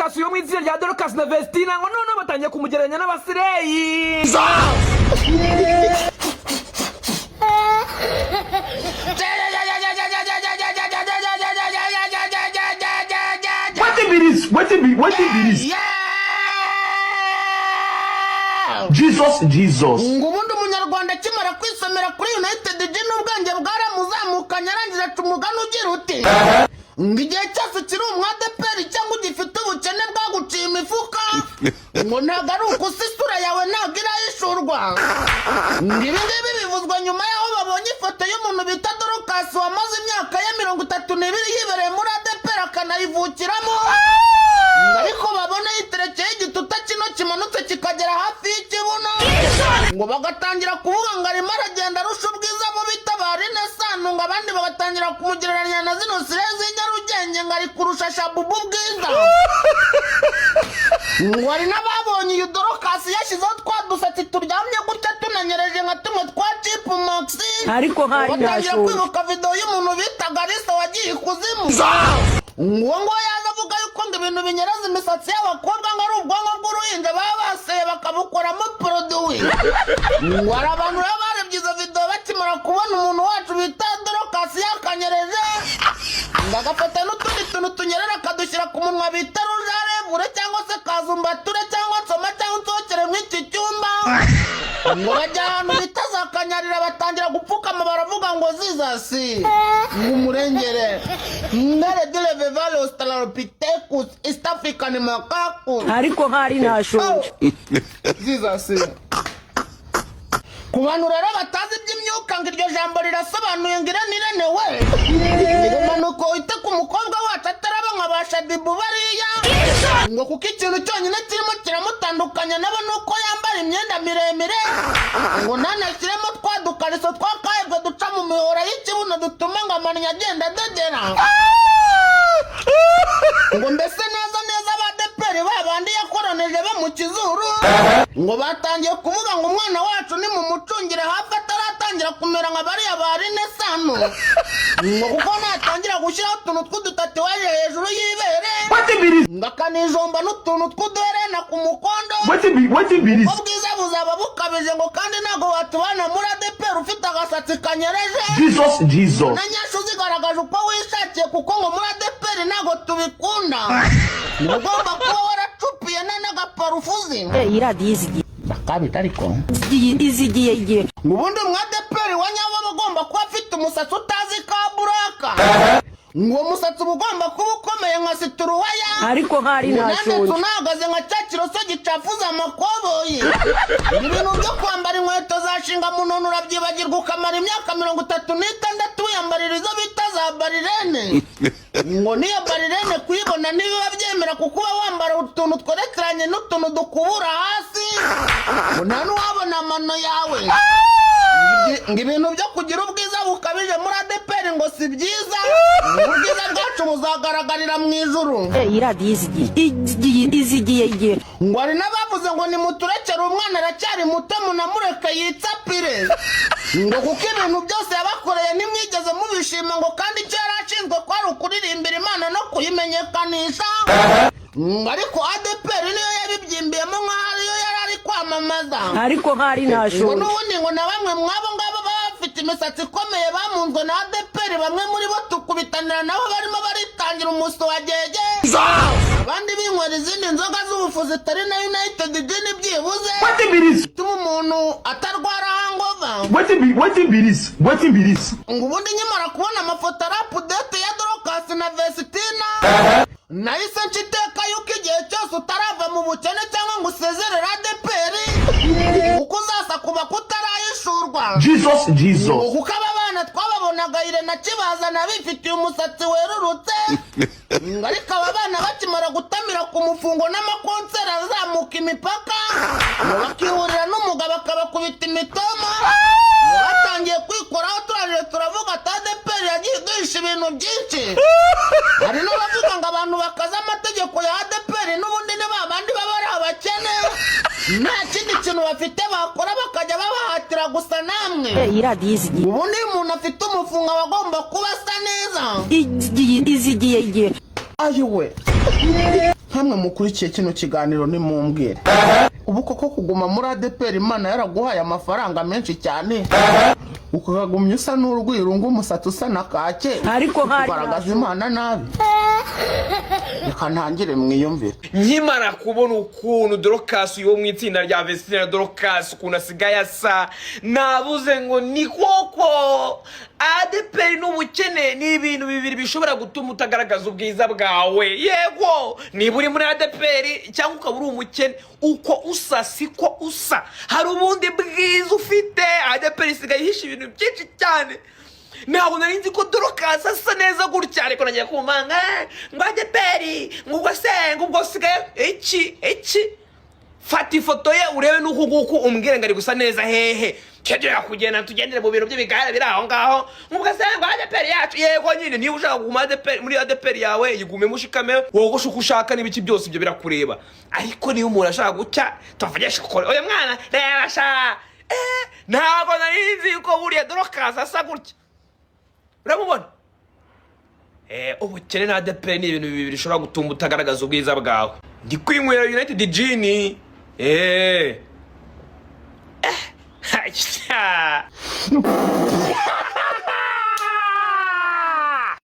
Dorcas yo mu itsinda rya Dorcas na Vestina, ngo noneho batangiye kumugereranya n'abasireyi. Wetin be this? Wetin be wetin be this? Jesus, Jesus. Ngo ubundi umunyarwanda akimara kwisomera kuri United Gin, ubwenge bwaramuzamukanye, arangije aca umugani ugira uti ngo igihe cyose ukiri umwadeperi cyangwa ugifite ubukene bwaguciye imifuka, ngo ntabwo ari ukusa, isura yawe ntabwo irahishurwa. Ngo ibi ngibi bivuzwa nyuma y'aho babonye ifoto y'umuntu bita Dorcas wamaze imyaka ye 32 yibereye muri ADEPR, akanayivukiramo, ariko babona yiterekeye igituta kino kimanutse kikagera hafi y'ikibuno, ngo bagatangira kuvuga ngo arimo aragenda arusha ubwiza abo bita ba Rinesanu, ngo abandi bagatangira kumugereranya na zino sire z'i Nyarugenge, ngo ari kurusha Shabubu ubwiza. Ngo hari n'ababonye iyi Dorcas yashyizeho twa dusatsi turyamye gutya tunanyereje nka tumwe twa chipmunks, Ariko hari batangira ntashonje. kwibuka videwo y'umuntu bitaga Alisa wagiye ikuzimu. Uwo nguwo yaje avuga yuko ngo ibintu binyereza imisatsi y'abakobwa ngo ari ubwonko bw'uruhinja baba baseye bakabukoramo produit. Ngo hari abantu baba barebye izo videwo bakimara kubona umuntu wacu bita Dorcas yakanyereje, ngo agafata n'utundi tuntu tunyerera akadushyira ku munwa bita rouge à lèvres cyangwa se kazumbature cyangwa nsoma cyangwa nsohokere muri iki cyumba, ngo bajya ahantu bita za Kanyarira, batangira gupfukama baravuga ngo zizasi ngo umurengere ngere dire vevale australopithecus East African macaque. Ariko hari ntashonje. Zizasi. Ku bantu rero batazi iby'imyuka, ngo iryo jambo rirasobanuye ngo Irene, Irene we, ngo manuka wite ku mukobwa wacu ataraba nka ba Shaddyboo bariya, ngo kuko ikintu cyonyine kirimo kiramutandukanya nabo ni uko yambara imyenda miremire, ngo ntanashyiremo twa dukariso twa kahebwe duca mu mihora y'ikibuno dutuma ngo amannyo agenda adedera. Ngo mbese neza neza abadeperi babandi yakoronije bo mu kizuru ngo batangiye kuvuga ngo umwana wacu ni mumucungire hafi ataratangira kumera nka bariya ba Rinesano, ngo kuko natangira gushyiraho utuntu tw'udutatouage hejuru y'ibere, Wetin be this? ngo akanijomba n'utuntu tw'uduherena ku mukondo, Wetin be this? ubwiza buzaba bukabije, ngo kandi ntabwo watubana muri ADEPR ufite agasatsi kanyereje Jesus, Jesus. na nyashu zigaragaje uko wishakiye, kuko ngo muri ADEPR ntabwo tubikunda, ugomba kuba waracupiye n'agaparufuzi. Iyi radiyo izigiye Ndakabita ariko. izigiye igihe. Ngo ubundi umwadeperi wa nyawo aba agomba kuba afite umusatsi utazi ka buraka, ngo uwo musatsi uba ugomba kuba ukomeye nka situruwaya, Ariko hari ngo nandetse ntashonje. unahagaze nka cya kiroso gicafuza amakoboyi. Ibintu byo kwambara inkweto za shinga munono urabyibagirwa, ukamara imyaka 36 wiyambarira izo bita za barirene, ngo niyo barirene kuyibona ntibiba byemera, kuko uba wambara utuntu twerekeranye n'utuntu dukubura hasi, ngo nta n'uwabona amano yawe. Ngo ibintu byo kugira ubwiza bukabije muri ADEPR ngo si byiza, ngo ubwiza bwacu buzagaragarira mu ijuru. Iyi radiyo izigiye izigiye igihe. Ngo hari n'abavuze ngo nimuturekere umwana aracyari muto, munamureke yitsapire, ngo kuko ibintu byose yabakoreye ntimwigeze mubishima, ngo kandi icyo yari ashinzwe ko ari ukuririmbira Imana no kuyimenyekanisha, ngo ariko ADEPR niyo yabibyimbiyemo nk'aho ariyo yari ari kwamamaza. Ariko hari Ngo ntashonje. n'ubundi ngo na bamwe mw'abo ngabo baba bafite imisatsi ikomeye bamunzwe na ADEPR, bamwe muri bo tukubitanira nabo barimo baritangira umuso wa gege, abandi binywera izindi nzoga z'ubufu zitari na United Gin, byibuze Wetin be this? bituma umuntu atarwara hangover. Wetin be this? Wetin be this? Ngo ubundi nkimara kubona amafoto ari update ya Dorcas na Vestina, nahise nca iteka yuko igihe cyose utarava mu bukene cyangwa ngo usezerere ADEPR, kuko uzasa kuba kutarayishurwa. Jesus, Ngo Jesus. kuko aba bana twababonaga Irene akibazana bifitiye umusatsi werurutse, ngo ariko aba bana bakimara gutamira ku mufungo n'amakonseri azamuka imipaka, ngo bakihurira n'umugabo akabakubita imitoma, ngo batangiye kwikoraho, turangije turavuga ati ADEPR yagiye iduhisha ibintu byinshi. Hari n'abavuga ngo abantu bakaza amategeko ya ADEPR n'ubundi ni ba bandi baba ari abakene, nta kindi kintu bafite bakora, bakajya babahatira gusa namwe. Iyi radiyo izigiye Ubundi iyo umuntu afite umufungo aba agomba kuba asa neza. Izigiye igihe. Ayiwe. Nkamwe mukurikiye kino kiganiro, nimumbwire, ubu koko kuguma muri ADEPR Imana yaraguhaye amafaranga menshi cyane, ukagumya usa n'urwirungu, umusatsi usa na kake, Ariko hari kugaragaza Imana nabi? Reka ntangire mwiyumvire. Nkimara kubona ukuntu Dorcas wo mu itsinda rya Vestine na Dorcas, ukuntu asigaye asa, nabuze ngo ni koko ADEPR n'ubukene ni ibintu bibiri bishobora gutuma utagaragaza ubwiza bwawe. Yego, niba uri muri ADEPR cyangwa ukaba uri umukene, uko usa siko usa, hari ubundi bwiza ufite. ADEPR isigaye ihisha ibintu byinshi cyane. Ntabwo nari nzi ko Dorcas asa neza gutya, ariko nagiye kumanga ngo ADEPR, ngo ubwo se, ngo ubwo sigaye iki iki. Fata ifoto ye urebe n'uku nguku, umbwire ngo ari gusa neza hehe. Kegera kugenda tugendere mu bintu by'ibigare biri aho ngaho, nk'ubwo se ngo ADEPR yacu. Yego nyine, niba ushaka kuguma ADEPR, muri ADEPR yawe yigumemo, ushikame, wogoshe uko ushaka n'ibiki byose, ibyo birakureba. Ariko niba umuntu ashaka gucya, tuvugeshe ukuri, uyu mwana reba sha, ntabwo nari nzi ko buriya Dorcas asa gutya. Uramubona? Ubukene na ADEPR ni ibintu bibiri bishobora gutuma utagaragaza ubwiza bwawe. Ndi kwinywera United Gin.